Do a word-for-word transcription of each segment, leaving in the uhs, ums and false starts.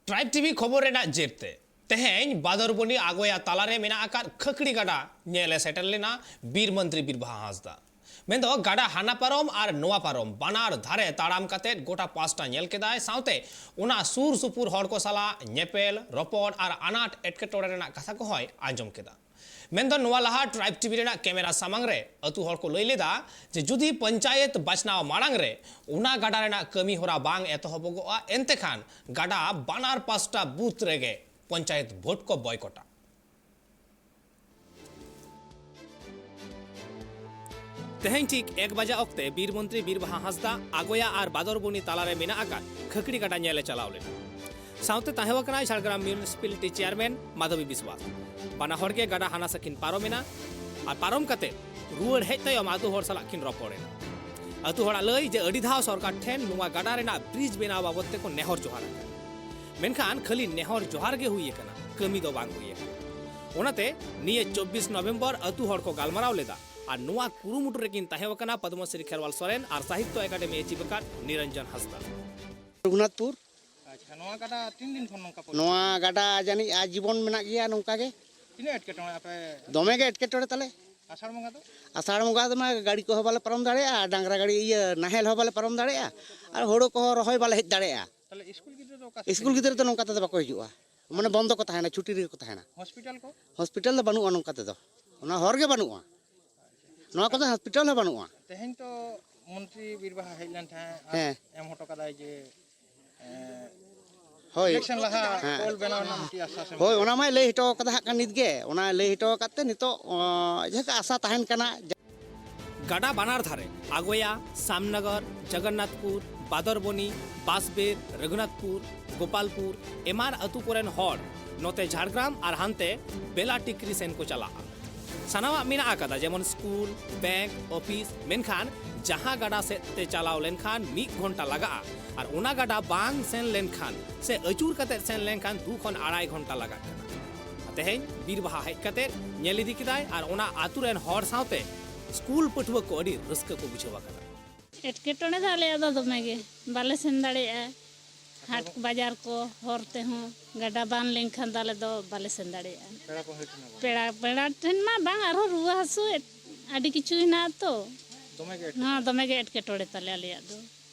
Tribe TV ᱠᱷᱚᱵᱚᱨ ᱨᱮᱱᱟᱜ ᱡᱮᱨ ᱛᱮ ᱛᱮᱦᱮᱧ ᱵᱟᱫᱚᱨᱵᱚᱱᱤ ᱟᱜᱚᱭᱟ ᱛᱟᱞᱟᱨᱮ ᱢᱮᱱᱟᱜ ᱟᱠᱟᱫ ᱠᱷᱟᱹᱠᱲᱤ ᱜᱟᱰᱟ ᱧᱮᱞ ᱮ ᱥᱮᱴᱮᱨ ᱞᱮᱱᱟ ᱵᱤᱨ ᱢᱚᱱᱛᱨᱤ ᱵᱤᱨᱵᱟᱦᱟ ᱦᱟᱸᱥᱫᱟ᱾ ᱢᱮᱱᱫᱚ ᱜᱟᱰᱟ ᱦᱟᱱᱟ ᱯᱟᱨᱚᱢ ᱟᱨ ᱱᱚᱣᱟ ᱯᱟᱨᱚᱢ ᱵᱟᱱᱟᱨ ᱫᱷᱟᱨᱮ ᱛᱟᱲᱟᱢ ᱠᱟᱛᱮ ᱜᱚᱴᱟ ᱯᱟᱥᱴᱟ ᱧᱮᱞ ᱠᱮᱫᱟᱭ, ᱥᱟᱶᱛᱮ ᱚᱱᱟ ᱥᱩᱨ ᱥᱩᱯᱩᱨ ᱦᱚᱲ ᱠᱚ ᱥᱟᱞᱟᱜ ᱧᱮᱯᱮᱞ, ᱨᱚᱯᱚᱲ ᱟᱨ ᱟᱱᱟᱴ ᱮᱴᱠᱮᱴᱚᱬᱮ ᱨᱮᱱᱟᱜ ᱠᱟᱛᱷᱟ ᱠᱚᱦᱚᱸᱭ ᱟᱸᱡᱚᱢ ᱠᱮᱫᱟ᱾ ᱢᱮᱱᱫᱚ ᱱᱚᱣᱟ ᱞᱟᱦᱟ ᱴᱨᱟᱭᱤᱵᱽ ᱴᱤᱵᱷᱤ ᱨᱮᱱᱟᱜ ᱠᱮᱢᱮᱨᱟ ᱥᱟᱢᱟᱝ ᱨᱮ ᱟᱹᱛᱩ ᱦᱚᱲ ᱠᱚ ᱞᱟᱹᱭ ᱞᱮᱫᱟ ᱡᱮ ᱡᱩᱫᱤ ᱯᱚᱧᱪᱟᱭᱮᱛ ᱵᱟᱪᱷᱱᱟᱣ ᱢᱟᱲᱟᱝ ᱨᱮ ᱚᱱᱟ ᱜᱟᱰᱟ ᱨᱮᱱᱟᱜ ᱠᱟᱹᱢᱤ ᱦᱚᱨᱟ ᱵᱟᱝ ᱮᱛᱚᱦᱚᱵᱚᱜᱼᱟ, ᱮᱱᱛᱮᱠᱷᱟᱱ ᱜᱟᱰᱟ ᱵᱟᱱᱟᱨ ᱯᱟᱥᱴᱟ ᱵᱩᱛᱷ ᱨᱮᱜᱮ ᱯᱚᱧᱪᱟᱭᱮᱛ ᱵᱷᱳᱴ ᱠᱚ ᱵᱚᱭᱠᱚᱴᱟ᱾ ᱛᱮᱦᱮᱧ ᱴᱷᱤᱠ ᱮᱠ ᱵᱟᱡᱟ ᱚᱠᱛᱮ ᱵᱤᱨ ᱢᱚᱱᱛᱨᱤ ᱵᱤᱨᱵᱟᱦᱟ ᱦᱟᱸᱥᱫᱟ ᱟᱜᱚᱭᱟ ᱟᱨ ᱵᱟᱫᱚᱨᱵᱚᱱᱤ ᱛᱟᱞᱟᱨᱮ ᱢᱮᱱᱟᱜ ᱟᱠᱟᱫ ᱠᱷᱟᱹᱠᱲᱤ ᱜᱟᱰᱟ ᱧᱮᱞᱮ ᱪᱟᱞᱟᱣ ᱞᱮᱱᱟ᱾ ᱥᱟᱶᱛᱮ ᱛᱟᱦᱮᱸ ᱠᱟᱱᱟᱭ ᱡᱷᱟᱲᱜᱨᱟᱢ ᱢᱤᱭᱩᱱᱤᱥᱤᱯᱟᱞᱤᱴᱤ ᱪᱮᱭᱟᱨᱢᱮᱱ ᱢᱟᱫᱷᱚᱵᱤ ᱵᱤᱥᱣᱟᱥ᱾ ᱵᱟᱱᱟ ᱦᱚᱲ ᱜᱮ ᱜᱟᱰᱟ ᱦᱟᱱᱟ ᱥᱟ ᱠᱤᱱ ᱯᱟᱨᱚᱢ ᱮᱱᱟ ᱟᱨ ᱯᱟᱨᱚᱢ ᱠᱟᱛᱮ ᱨᱩᱣᱟᱹᱲ ᱦᱮᱡ ᱛᱟᱭᱚᱢ ᱟᱹᱛᱩ ᱦᱚᱲ ᱥᱟᱞᱟᱜ ᱠᱤᱱ ᱨᱚᱯᱚᱲ ᱮᱱᱟ᱾ ᱟᱹᱛᱩ ᱦᱚᱲᱟᱜ ᱞᱟᱹᱭ ᱡᱮ ᱟᱹᱰᱤ ᱫᱷᱟᱣ ᱥᱚᱨᱠᱟᱨ ᱴᱷᱮᱱ ᱱᱚᱣᱟ ᱜᱟᱰᱟ ᱨᱮᱱᱟᱜ ᱵᱨᱤᱡᱽ ᱵᱮᱱᱟᱣ ᱵᱟᱵᱚᱫ ᱛᱮᱠᱚ ᱱᱮᱦᱚᱨ ᱡᱚᱦᱟᱨ ᱟᱠᱟᱱᱟ, ᱢᱮᱱᱠᱷᱟᱱ ᱠᱷᱟᱹᱞᱤ ᱱᱮᱦᱚᱨ ᱡᱚᱦᱟᱨ ᱜᱮ ᱦᱩᱭ ᱟᱠᱟᱱᱟ, ᱠᱟᱹᱢᱤ ᱫᱚ ᱵᱟᱝ ᱦᱩᱭ ᱟᱠᱟᱱᱟ᱾ ᱚᱱᱟᱛᱮ ᱱᱤᱭᱟᱹ ᱪᱚᱵᱵᱤᱥ ᱱᱚᱵᱷᱮᱢᱵᱚᱨ ᱟᱹᱛᱩ ᱦᱚᱲ ᱠᱚ ᱜᱟᱞᱢᱟᱨᱟᱣ ᱞᱮᱫᱟ ᱟᱨ ᱱᱚᱣᱟ ᱠᱩᱨᱩᱢᱩᱴᱩ ᱨᱮᱠᱤᱱ ᱛᱟᱦᱮᱸ ᱠᱟᱱᱟ ᱯᱚᱫᱽᱢᱚᱥᱨᱤ ᱠᱷᱮᱨᱣᱟᱞ ᱥᱚᱨᱮᱱ ᱟᱨ ᱥᱟᱦᱤᱛᱭᱚ ᱮᱠᱟᱰᱮᱢᱤ ᱮᱪᱤᱵᱷ ᱟᱠᱟᱫ ᱱᱤᱨᱚᱧᱡᱚᱱ ᱦᱟᱸᱥᱫᱟ᱾ ᱨᱚᱜᱷᱩᱱᱟᱛᱷᱯᱩᱨ᱾ ᱟᱪᱪᱷᱟ, ᱱᱚᱣᱟ ᱜᱟᱰᱟ ᱛᱤᱱ ᱫᱤᱱ ᱠᱷᱚᱱ ᱱᱚᱝᱠᱟ ᱯᱚᱨᱤᱥᱛᱷᱤᱛᱤ? ᱱᱚᱣᱟ ᱜᱟᱰᱟ ᱡᱟᱹᱱᱤᱡ ᱟᱡᱤᱵᱚᱱ ᱢᱮᱱᱟᱜ ᱜᱮᱭᱟ ᱱᱚᱝᱠᱟ ᱜᱮ᱾ ᱛᱤᱱᱟᱹᱜ ᱮᱴᱠᱮᱴᱚᱬᱮ ᱟᱯᱮ? ᱫᱚᱢᱮ ᱜᱮ ᱮᱴᱠᱮᱴᱚᱬᱮ ᱛᱟᱞᱮ᱾ ᱟᱥᱟᱲ ᱵᱚᱸᱜᱟ ᱫᱚ? ᱟᱥᱟᱲ ᱵᱚᱸᱜᱟ ᱫᱚᱢᱟ ᱜᱟᱹᱰᱤ ᱠᱚᱦᱚᱸ ᱵᱟᱞᱮ ᱯᱟᱨᱚᱢ ᱫᱟᱲᱮᱭᱟᱜᱼᱟ, ᱰᱟᱝᱨᱟ ᱜᱟᱹᱰᱤ, ᱤᱭᱟᱹ, ᱱᱟᱦᱮᱞ ᱦᱚᱸ ᱵᱟᱞᱮ ᱯᱟᱨᱚᱢ ᱫᱟᱲᱮᱭᱟᱜᱼᱟ, ᱟᱨ ᱦᱳᱲᱳ ᱠᱚᱦᱚᱸ ᱨᱚᱦᱚᱭ ᱵᱟᱞᱮ ᱦᱮᱡ ᱫᱟᱲᱮᱭᱟᱜᱼᱟ᱾ ᱛᱟᱦᱞᱮ ᱥᱠᱩᱞ ᱜᱤᱫᱽᱨᱟᱹ ᱫᱚ ᱚᱠᱟ ᱥᱮᱫ ᱥᱠᱩᱞ ᱠᱚ ᱜᱤᱫᱽᱨᱟᱹ ᱫᱚ ᱱᱚᱝᱠᱟ ᱛᱮᱫᱚ ᱵᱟᱠᱚ ᱦᱤᱡᱩᱜᱼᱟ, ᱢᱟᱱᱮ ᱵᱚᱱᱫᱚ ᱠᱚ ᱛᱟᱦᱮᱱᱟ, ᱪᱷᱩᱴᱤ ᱨᱮᱜᱮ ᱠᱚ ᱛᱟᱦᱮᱱᱟ᱾ ᱦᱚᱥᱯᱤᱴᱟᱞ ᱠᱚ? ᱦᱚᱥᱯᱤᱴᱟᱞ ᱫᱚ ᱵᱟᱹᱱᱩᱜᱼᱟ ᱱᱚᱝᱠᱟ ᱛᱮᱫᱚ, ᱚᱱᱟ ᱦᱚᱨ ᱜᱮ ᱵᱟᱹᱱᱩᱜᱼᱟ, ᱱᱚᱣᱟ ᱠᱚᱫᱚ ᱦᱚᱥᱯᱤᱴᱟᱞ ᱦᱚᱸ ᱵᱟᱹᱱᱩᱜᱼᱟ᱾ ᱛᱮᱦᱮᱧ ᱛᱚ ᱢᱚᱱᱛᱨᱤ ᱵᱤᱨᱵᱟᱦᱟ ᱦᱮᱡ ᱞᱮᱱ ᱛᱟᱦᱮᱸᱫ ᱟᱨ ᱦᱮᱸ᱾ ᱮᱢ ᱦᱚᱴᱚ ᱠᱟᱫᱟᱭ ᱡᱮ, ᱮᱸ, ᱦᱳᱭ᱾ ᱤᱞᱮᱠᱥᱚᱱ ᱞᱟᱦᱟ ᱦᱮᱸ᱾ ᱚᱞ ᱵᱮᱱᱟᱣ ᱨᱮᱱᱟᱜ ᱢᱤᱫᱴᱤᱡ ᱟᱥᱥᱟᱥ ᱮᱢ ᱦᱳᱭ, ᱠᱟᱫᱟ᱾ ᱚᱱᱟ ᱢᱟᱭ ᱞᱟᱹᱭ ᱦᱚᱴᱚ ᱠᱟᱫᱟ ᱦᱟᱸᱜ ᱠᱷᱟᱱ ᱱᱤᱛ ᱜᱮ, ᱚᱱᱟ ᱞᱟᱹᱭ ᱦᱚᱴᱚ ᱟᱠᱟᱫ ᱛᱮ ᱱᱤᱛᱚᱜ, ᱚᱸ, ᱡᱟᱦᱟᱸ ᱟᱥᱟ ᱛᱟᱦᱮᱱ ᱠᱟᱱᱟ᱾ ᱜᱟᱰᱟ ᱵᱟᱱᱟᱨ ᱫᱷᱟᱨᱮ ᱟᱜᱚᱭᱟ, ᱥᱟᱢᱱᱚᱜᱚᱨ, ᱡᱚᱜᱚᱱᱱᱟᱛᱷᱯᱩᱨ, ᱵᱟᱫᱚᱨᱵᱚᱱᱤ, ᱵᱟᱸᱥᱵᱮᱛ, ᱨᱚᱜᱷᱩᱱᱟᱛᱷᱯᱩᱨ, ᱜᱳᱯᱟᱞᱯᱩᱨ ᱮᱢᱟᱱ ᱟᱹᱛᱩ ᱠᱚᱨᱮᱱ ᱦᱚᱲ ᱱᱚᱛᱮ ᱡᱷᱟᱲᱜᱨᱟᱢ ᱟᱨ ᱦᱟᱱᱛᱮ ᱵᱮᱞᱟ ᱴᱤᱠᱨᱤ ᱥᱮᱱ ᱠᱚ ᱪᱟᱞᱟᱜᱼᱟ᱾ ᱥᱟᱱᱟᱢᱟᱜ ᱢᱮᱱᱟᱜ ᱟᱠᱟᱫᱟ, ᱡᱮᱢᱚᱱ ᱥᱠᱩᱞ, ᱵᱮᱝᱠ, ᱚᱯᱷᱤᱥ, ᱢᱮᱱᱠᱷᱟᱱ ᱡᱟᱦᱟᱸ ᱜᱟᱰᱟ ᱥᱮᱫ ᱛᱮ ᱪᱟᱞᱟᱣ ᱞᱮᱱᱠᱷᱟᱱ ᱢᱤᱫ ᱜᱷᱚᱱᱴᱟ ᱞᱟᱜᱟᱜᱼᱟ ᱟᱨ ᱚᱱᱟ ᱜᱟᱰᱟ ᱵᱟᱝ ᱥᱮᱱ ᱞᱮᱱᱠᱷᱟᱱ ᱥᱮ ᱟᱹᱪᱩᱨ ᱠᱟᱛᱮ ᱥᱮᱱ ᱞᱮᱱᱠᱷᱟᱱ ᱫᱩ ᱠᱷᱚᱱ ᱟᱲᱟᱭ ᱜᱷᱚᱱᱴᱟ ᱞᱟᱜᱟᱜ ᱠᱟᱱᱟ᱾ ᱛᱮᱦᱮᱧ ᱵᱤᱨ ᱵᱟᱦᱟ ᱦᱮᱡ ᱠᱟᱛᱮ ᱧᱮᱞ ᱤᱫᱤ ᱠᱮᱫᱟᱭ ᱟᱨ ᱚᱱᱟ ᱟᱹᱛᱩ ᱨᱮᱱ ᱦᱚᱲ ᱥᱟᱶᱛᱮ ᱥᱠᱩᱞ ᱯᱟᱹᱴᱷᱩᱣᱟᱹ ᱠᱚ ᱟᱹᱰᱤ ᱨᱟᱹᱥᱠᱟᱹ ᱠᱚ ᱵᱩᱡᱷᱟᱹᱣ ᱟᱠᱟᱫᱟ᱾ ᱮᱴᱠᱮᱴᱚᱬᱮ ᱫᱚ ᱟᱞᱮᱭᱟᱜ ᱫᱚ ᱫᱚᱢᱮ ᱜᱮ, ᱵᱟᱞᱮ ᱥᱮᱱ ᱫᱟᱲᱮᱭᱟᱜᱼᱟ᱾ ᱦᱟᱴ ᱵᱟᱡᱟᱨ ᱠᱚ ᱦᱚᱨ ᱛᱮᱦᱚᱸ ᱜᱟᱰᱟ ᱵᱟᱱ ᱞᱮᱱᱠᱷᱟᱱ ᱫᱚ ᱟᱞᱮ ᱫᱚ ᱵᱟᱞᱮ ᱥᱮᱱ ᱫᱟᱲᱮᱭᱟᱜᱼᱟ᱾ ᱯᱮᱲᱟ ᱯᱟᱹᱲᱦᱟᱹ ᱴᱷᱮᱱ ᱦᱚᱸ ᱵᱟᱝ? ᱯᱮᱲᱟ, ᱯᱮᱲᱟ ᱴᱷᱮᱱ ᱢᱟ ᱵᱟᱝ, ᱟᱨᱦᱚᱸ ᱨᱩᱣᱟᱹ ᱦᱟᱹᱥᱩ ᱮᱴ-, ᱟᱹᱰᱤ ᱠᱤᱪᱷᱩ ᱦᱮᱱᱟᱜᱼᱟ ᱛᱚ᱾ ᱫᱚᱢᱮ ᱜᱮ ᱮᱴᱠᱮᱴᱚᱬᱮ᱾ ᱱᱚᱣᱟ ᱫᱚᱢᱮ ᱜᱮ ᱮᱴᱠᱮᱴᱚᱬᱮ ᱛᱟᱞᱮ ᱟᱞᱮᱭᱟᱜ ᱫᱚ᱾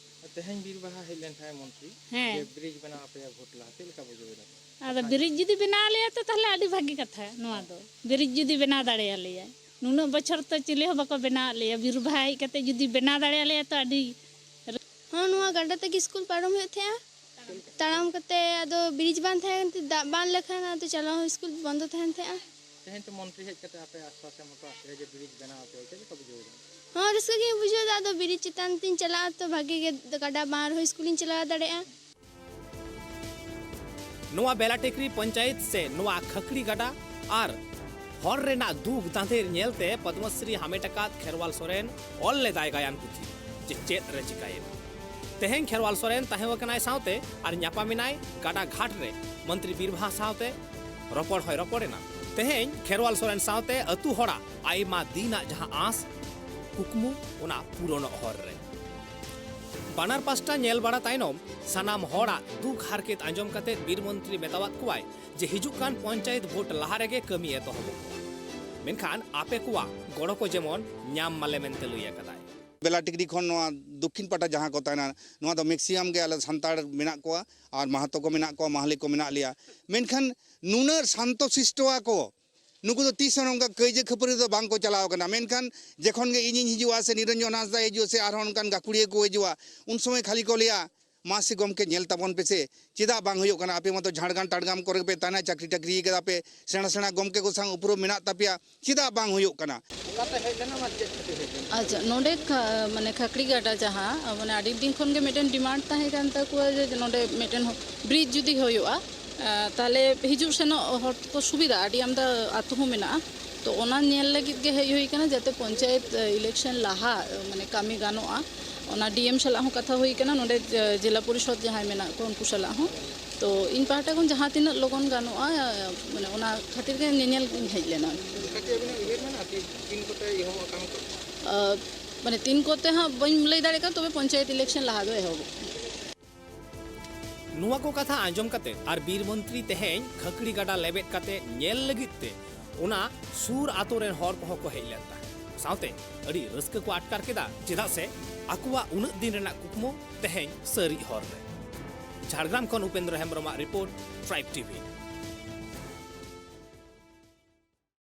ᱛᱮᱦᱮᱧ ᱵᱤᱨ ᱵᱟᱦᱟ ᱦᱮᱡ ᱞᱮᱱ ᱛᱟᱦᱮᱸᱫ ᱢᱚᱱᱛᱨᱤ, ᱦᱮᱸ᱾ ᱡᱮ ᱵᱨᱤᱡᱽ ᱵᱮᱱᱟᱣ ᱟᱯᱮᱭᱟ ᱵᱷᱳᱴ ᱞᱟᱦᱟ, ᱪᱮᱫ ᱞᱮᱠᱟ ᱵᱩᱡᱷᱟᱹᱣ ᱮᱫᱟ ᱯᱮ? ᱟᱫᱚ ᱵᱨᱤᱡᱽ ᱡᱩᱫᱤ ᱵᱮᱱᱟᱣ ᱟᱞᱮᱭᱟ ᱛᱚ ᱛᱟᱦᱞᱮ ᱟᱹᱰᱤ ᱵᱷᱟᱹᱜᱤ ᱠᱟᱛᱷᱟ ᱱᱚᱣᱟ ᱫᱚ᱾ ᱵᱨᱤᱡᱽ ᱡᱩᱫᱤ ᱵᱮᱱᱟᱣ ᱫᱟᱲᱮᱭᱟᱞᱮᱭᱟ, ᱱᱩᱱᱟᱹᱜ ᱵᱚᱪᱷᱚᱨ ᱛᱚ ᱪᱤᱞᱤ ᱦᱚᱸ ᱵᱟᱠᱚ ᱵᱮᱱᱟᱣ ᱟᱫ ᱞᱮᱭᱟ, ᱵᱤᱨ ᱵᱟᱦᱟ ᱦᱮᱡ ᱠᱟᱛᱮ ᱡᱩᱫᱤ ᱵᱮᱱᱟᱣ ᱫᱟᱲᱮᱭᱟᱞᱮᱭᱟ ᱛᱚ ᱟᱹᱰᱤ ᱦᱚᱸ, ᱱᱚᱣᱟ ᱜᱟᱰᱟ ᱛᱮᱜᱮ ᱥᱠᱩᱞ ᱯᱟᱨᱚᱢ ᱦᱩᱭᱩᱜ ᱛᱟᱦᱮᱸᱜᱼᱟ᱾ ᱛᱟᱲᱟᱢ ᱠᱟᱛᱮ ᱟᱫᱚ ᱵᱨᱤᱡᱽ ᱵᱟᱝ ᱛᱟᱦᱮᱸ ᱠᱟᱱ ᱛᱮ, ᱫᱟᱜ ᱵᱟᱝ ᱞᱮᱠᱷᱟᱱ ᱟᱫᱚ ᱪᱟᱞᱟᱣ ᱦᱚᱸ ᱥᱠᱩᱞ ᱵᱚᱱᱫᱚ ᱛᱟᱦᱮᱱ ᱛᱟᱦᱮᱸᱜᱼᱟ᱾ ᱛᱮᱦᱮᱧ ᱛᱚ ᱢᱚᱱᱛᱨᱤ ᱦᱮᱡ ᱠᱟᱛᱮ ᱟᱯᱮ ᱟᱥᱣᱟᱥ ᱮᱢ ᱦᱚᱴᱚ ᱟᱫ ᱯᱮᱭᱟ ᱡᱮ ᱵᱨᱤᱡᱽ ᱵᱮᱱᱟᱣ ᱟᱯᱮᱭᱟ, ᱪᱮᱫ ᱞᱮᱠᱟ ᱵᱩᱡᱷᱟᱹᱣ ᱮᱫᱟ? ᱦᱚᱸ, ᱨᱟᱹᱥᱠᱟᱹ ᱜᱤᱧ ᱵᱩᱡᱷᱟᱹᱣ ᱮᱫᱟ᱾ ᱟᱫᱚ ᱵᱨᱤᱡᱽ ᱪᱮᱛᱟᱱ ᱛᱤᱧ ᱪᱟᱞᱟᱜᱼᱟ ᱛᱚ ᱵᱷᱟᱜᱮ ᱜᱮ, ᱜᱟᱰᱟ ᱵᱟᱝ ᱨᱮᱦᱚᱸ ᱥᱠᱩᱞᱤᱧ ᱪᱟᱞᱟᱣ ᱫᱟᱲᱮᱭᱟᱜᱼᱟ᱾ ᱱᱚᱣᱟ ᱵᱮᱞᱟᱴᱤᱠᱨᱤ ᱯᱚᱧᱪᱟᱭᱮᱛ ᱥᱮ ᱱᱚᱣᱟ ᱠᱷᱟᱠᱲᱤ ᱜᱟᱰᱟ ᱟᱨ ᱦᱚᱨ ᱨᱮᱱᱟᱜ ᱫᱩᱠ ᱫᱟᱸᱫᱷᱮᱨ ᱧᱮᱞᱛᱮ ᱯᱚᱫᱽᱢᱚᱥᱨᱤ ᱦᱟᱢᱮᱴ ᱟᱠᱟᱫ ᱠᱷᱮᱨᱣᱟᱞ ᱥᱚᱨᱮᱱ ᱚᱞ ᱞᱮᱫᱟᱭ ᱜᱟᱭᱟᱱ ᱯᱩᱛᱷᱤ ᱡᱮ ᱪᱮᱫ ᱨᱮ ᱪᱤᱠᱟᱹᱭᱮᱱ᱾ ᱛᱮᱦᱮᱧ ᱠᱷᱮᱨᱣᱟᱞ ᱥᱚᱨᱮᱱ ᱛᱟᱦᱮᱸ ᱟᱠᱟᱱᱟᱭ ᱥᱟᱶᱛᱮ ᱟᱨ ᱧᱟᱯᱟᱢ ᱮᱱᱟᱭ ᱜᱟᱰᱟ ᱜᱷᱟᱴ ᱨᱮ ᱢᱚᱱᱛᱨᱤ ᱵᱤᱨ ᱵᱟᱦᱟ ᱥᱟᱶᱛᱮ᱾ ᱨᱚᱯᱚᱲ ᱦᱚᱸᱭ ᱨᱚᱯᱚᱲ ᱮᱱᱟ᱾ ᱛᱮᱦᱮᱧ ᱠᱷᱮᱨᱣᱟᱞ ᱥᱚᱨᱮᱱ ᱥᱟᱶᱛᱮ ᱟᱹᱛᱩ ᱦᱚᱲᱟᱜ ᱟᱭᱢᱟ ᱫᱤᱱᱟᱜ ᱡᱟᱦᱟᱸ ᱟᱸᱥ ᱠᱩᱠᱢᱩ, ᱚᱱᱟ ᱯᱩᱨᱚᱱᱚᱜ ᱦᱚᱨ ᱨᱮ᱾ ᱵᱟᱱᱟᱨ ᱯᱟᱥᱴᱟ ᱧᱮᱞ ᱵᱟᱲᱟ ᱛᱟᱭᱱᱚᱢ ᱥᱟᱱᱟᱢ ᱦᱚᱲᱟᱜ ᱫᱩᱠ ᱦᱟᱨᱠᱮᱛ ᱟᱸᱡᱚᱢ ᱠᱟᱛᱮ ᱵᱤᱨ ᱢᱚᱱᱛᱨᱤ ᱢᱮᱛᱟᱣᱟᱫ ᱠᱚᱣᱟᱭ ᱡᱮ ᱦᱤᱡᱩᱜ ᱠᱟᱱ ᱯᱚᱧᱪᱟᱭᱮᱛ ᱵᱷᱳᱴ ᱞᱟᱦᱟ ᱨᱮᱜᱮ ᱠᱟᱹᱢᱤ ᱮᱛᱚᱦᱚᱵᱚᱜ ᱢᱟ, ᱢᱮᱱᱠᱷᱟᱱ ᱟᱯᱮ ᱠᱚᱣᱟᱜ ᱜᱚᱲᱚ ᱠᱚ ᱡᱮᱢᱚᱱ ᱧᱟᱢ ᱢᱟᱞᱮ ᱢᱮᱱᱛᱮ ᱞᱟᱹᱭ ᱟᱠᱟᱫᱟᱭ᱾ ᱵᱮᱞᱟᱴᱤᱠᱨᱤ ᱠᱷᱚᱱ ᱱᱚᱣᱟ ᱫᱚᱠᱠᱷᱤᱱ ᱯᱟᱦᱴᱟ ᱡᱟᱦᱟᱸ ᱠᱚ ᱛᱟᱦᱮᱱᱟ, ᱱᱚᱣᱟ ᱫᱚ ᱢᱮᱠᱥᱤᱢᱟᱢ ᱜᱮ ᱟᱞᱮ ᱥᱟᱱᱛᱟᱲ ᱢᱮᱱᱟᱜ ᱠᱚᱣᱟ ᱟᱨ ᱢᱟᱦᱟᱛᱚ ᱠᱚ ᱢᱮᱱᱟᱜ ᱠᱚᱣᱟ, ᱢᱟᱦᱞᱮ ᱠᱚ ᱢᱮᱱᱟᱜ ᱞᱮᱭᱟ, ᱢᱮᱱᱠᱷᱟᱱ ᱱᱩᱱᱟᱹᱜ ᱥᱟᱱᱛᱚ ᱥᱤᱥᱴᱚᱣᱟ ᱠᱚ, ᱱᱩᱠᱩ ᱫᱚ ᱛᱤᱥ ᱦᱚᱸ ᱱᱚᱝᱠᱟ ᱠᱟᱹᱭᱡᱟᱹ ᱠᱷᱟᱹᱯᱟᱹᱨᱤ ᱫᱚ ᱵᱟᱝ ᱠᱚ ᱪᱟᱞᱟᱣ ᱠᱟᱱᱟ᱾ ᱢᱮᱱᱠᱷᱟᱱ ᱡᱚᱠᱷᱚᱱ ᱜᱮ ᱤᱧᱤᱧ ᱦᱤᱡᱩᱜᱼᱟ ᱥᱮ ᱱᱤᱨᱚᱧᱡᱚᱱ ᱦᱟᱸᱥᱫᱟ ᱦᱤᱡᱩᱜᱼᱟ ᱥᱮ ᱟᱨᱦᱚᱸ ᱚᱱᱠᱟᱱ ᱜᱟᱹᱠᱷᱩᱲᱤᱭᱟᱹ ᱠᱚ ᱦᱤᱡᱩᱜᱼᱟ, ᱩᱱ ᱥᱚᱢᱚᱭ ᱠᱷᱟᱹᱞᱤ ᱠᱚ ᱞᱟᱹᱭᱟ, "ᱢᱟ ᱥᱮ ᱜᱚᱢᱠᱮ, ᱧᱮᱞ ᱛᱟᱵᱚᱱ ᱯᱮᱥᱮ, ᱪᱮᱫᱟᱜ ᱵᱟᱝ ᱦᱩᱭᱩᱜ ᱠᱟᱱᱟ? ᱟᱯᱮ ᱢᱟᱛᱚ ᱡᱷᱟᱲᱜᱨᱟᱢ ᱴᱟᱲᱜᱨᱟᱢ ᱠᱚᱨᱮ ᱯᱮ ᱛᱟᱦᱮᱱᱟ, ᱪᱟᱹᱠᱨᱤ ᱴᱟᱹᱠᱨᱤ ᱠᱟᱫᱟ ᱯᱮ, ᱥᱮᱬᱟ ᱥᱮᱬᱟ ᱜᱚᱢᱠᱮ ᱠᱚ ᱥᱟᱶ ᱩᱯᱨᱩᱢ ᱢᱮᱱᱟᱜ ᱛᱟᱯᱮᱭᱟ, ᱪᱮᱫᱟᱜ ᱵᱟᱝ ᱦᱩᱭᱩᱜ ᱠᱟᱱᱟ?" ᱚᱠᱟᱛᱮ ᱦᱮᱡ ᱞᱮᱱᱟ, ᱚᱱᱟ ᱪᱮᱫ ᱠᱷᱟᱹᱛᱤᱨ ᱦᱮᱡ ᱞᱮᱱᱟ? ᱟᱪᱪᱷᱟ, ᱱᱚᱰᱮ ᱠᱷᱟ-, ᱢᱟᱱᱮ ᱠᱷᱟᱠᱲᱤ ᱜᱟᱰᱟ ᱡᱟᱦᱟᱸ, ᱢᱟᱱᱮ ᱟᱹᱰᱤ ᱫᱤᱱ ᱠᱷᱚᱱ ᱜᱮ ᱢᱤᱫᱴᱮᱱ ᱰᱤᱢᱟᱱᱰ ᱛᱟᱦᱮᱸ ᱠᱟᱱ ᱛᱟᱠᱚᱣᱟ ᱡᱮ ᱱᱚᱰᱮ ᱢᱤᱫᱴᱮᱱ ᱦᱚ-, ᱵᱨᱤᱡᱽ ᱡᱩᱫᱤ ᱦᱩᱭᱩᱜᱼᱟ, ᱟ, ᱛᱟᱦᱞᱮ ᱦᱤᱡᱩᱜ ᱥᱮᱱᱚᱜ ᱦᱚᱲ ᱠᱚ ᱥᱩᱵᱤᱫᱷᱟ, ᱟᱹᱰᱤ ᱟᱢᱫᱟ ᱟᱹᱛᱩ ᱦᱚᱸ ᱢᱮᱱᱟᱜᱼᱟ᱾ ᱛᱚ ᱚᱱᱟ ᱧᱮᱞ ᱞᱟᱹᱜᱤᱫ ᱜᱮ ᱦᱮᱡ ᱦᱩᱭ ᱠᱟᱱᱟ, ᱡᱟᱛᱮ ᱯᱚᱧᱪᱟᱭᱮᱛ, ᱟ, ᱤᱞᱮᱠᱥᱚᱱ ᱞᱟᱦᱟ, ᱟ, ᱢᱟᱱᱮ ᱠᱟᱹᱢᱤ ᱜᱟᱱᱚᱜᱼᱟ᱾ ᱚᱱᱟ ᱰᱤ ᱮᱢ ᱥᱟᱞᱟᱜ ᱦᱚᱸ ᱠᱟᱛᱷᱟ ᱦᱩᱭ ᱠᱟᱱᱟ, ᱱᱚᱰᱮ ᱡᱮ-, ᱡᱮᱞᱟ ᱯᱚᱨᱤᱥᱚᱫᱽ ᱡᱟᱦᱟᱸᱭ ᱢᱮᱱᱟᱜ ᱠᱚ ᱩᱱᱠᱩ ᱥᱟᱞᱟᱜ ᱦᱚᱸ᱾ ᱛᱚ ᱤᱧ ᱯᱟᱦᱴᱟ ᱠᱷᱚᱱ ᱡᱟᱦᱟᱸ ᱛᱤᱱᱟᱹᱜ ᱞᱚᱜᱚᱱ ᱜᱟᱱᱚᱜᱼᱟ, ᱢᱟᱱᱮ ᱚᱱᱟ ᱠᱷᱟᱹᱛᱤᱨ ᱜᱮ ᱧᱮᱧᱮᱞ ᱤᱧ ᱦᱮᱡ ᱞᱮᱱᱟ᱾ ᱠᱟᱹᱴᱤᱡ ᱟᱹᱵᱤᱱᱟᱜ ᱩᱭᱦᱟᱹᱨ ᱢᱮᱱᱟᱜᱼᱟ ᱛᱤ-, ᱛᱤᱱ ᱠᱚᱛᱮ ᱮᱦᱚᱵᱚᱜᱼᱟ ᱠᱟᱹᱢᱤ ᱠᱚ? ᱟ, ᱢᱟᱱᱮ ᱛᱤᱱ ᱠᱚᱛᱮ ᱦᱟᱸᱜ ᱵᱟᱹᱧ ᱞᱟᱹᱭ ᱫᱟᱲᱮᱭᱟᱜ ᱠᱟᱱᱟ, ᱛᱚᱵᱮ ᱯᱚᱧᱪᱟᱭᱮᱛ ᱤᱞᱮᱠᱥᱚᱱ ᱞᱟᱦᱟ ᱫᱚ ᱮᱦᱚᱵᱚᱜ ᱠᱟᱱᱟ᱾ ᱱᱚᱣᱟ ᱠᱚ ᱠᱟᱛᱷᱟ ᱟᱸᱡᱚᱢ ᱠᱟᱛᱮ ᱟᱨ ᱵᱤᱨ ᱢᱚᱱᱛᱨᱤ ᱛᱮᱦᱮᱧ ᱠᱷᱟᱹᱠᱲᱤ ᱜᱟᱰᱟ ᱞᱮᱵᱮᱫ ᱠᱟᱛᱮ ᱧᱮᱞ ᱞᱟᱹᱜᱤᱫ ᱛᱮ ᱚᱱᱟ ᱥᱩᱨ ᱟᱛᱳ ᱨᱮᱱ ᱦᱚᱲ ᱠᱚᱦᱚᱸ ᱠᱚ ᱦᱮᱡ ᱞᱮᱱ ᱛᱟᱦᱮᱸᱫ᱾ ᱥᱟᱶᱛᱮ ᱟᱹᱰᱤ ᱨᱟᱹᱥᱠᱟᱹ ᱠᱚ ᱟᱴᱠᱟᱨ ᱠᱮᱫᱟ, ᱪᱮᱫᱟᱜ ᱥᱮ ᱟᱠᱚᱣᱟᱜ ᱩᱱᱟᱹᱜ ᱫᱤᱱ ᱨᱮᱱᱟᱜ ᱠᱩᱠᱢᱩ ᱛᱮᱦᱮᱧ ᱥᱟᱹᱨᱤ ᱦᱚᱨ ᱨᱮ᱾ ᱡᱷᱟᱲᱜᱨᱟᱢ ᱠᱷᱚᱱ ᱩᱯᱮᱱᱫᱨᱚ ᱦᱮᱢᱵᱨᱚᱢᱟᱜ ᱨᱤᱯᱳᱨᱴ, ᱴᱨᱟᱭᱤᱵᱽ ᱴᱤᱵᱷᱤ᱾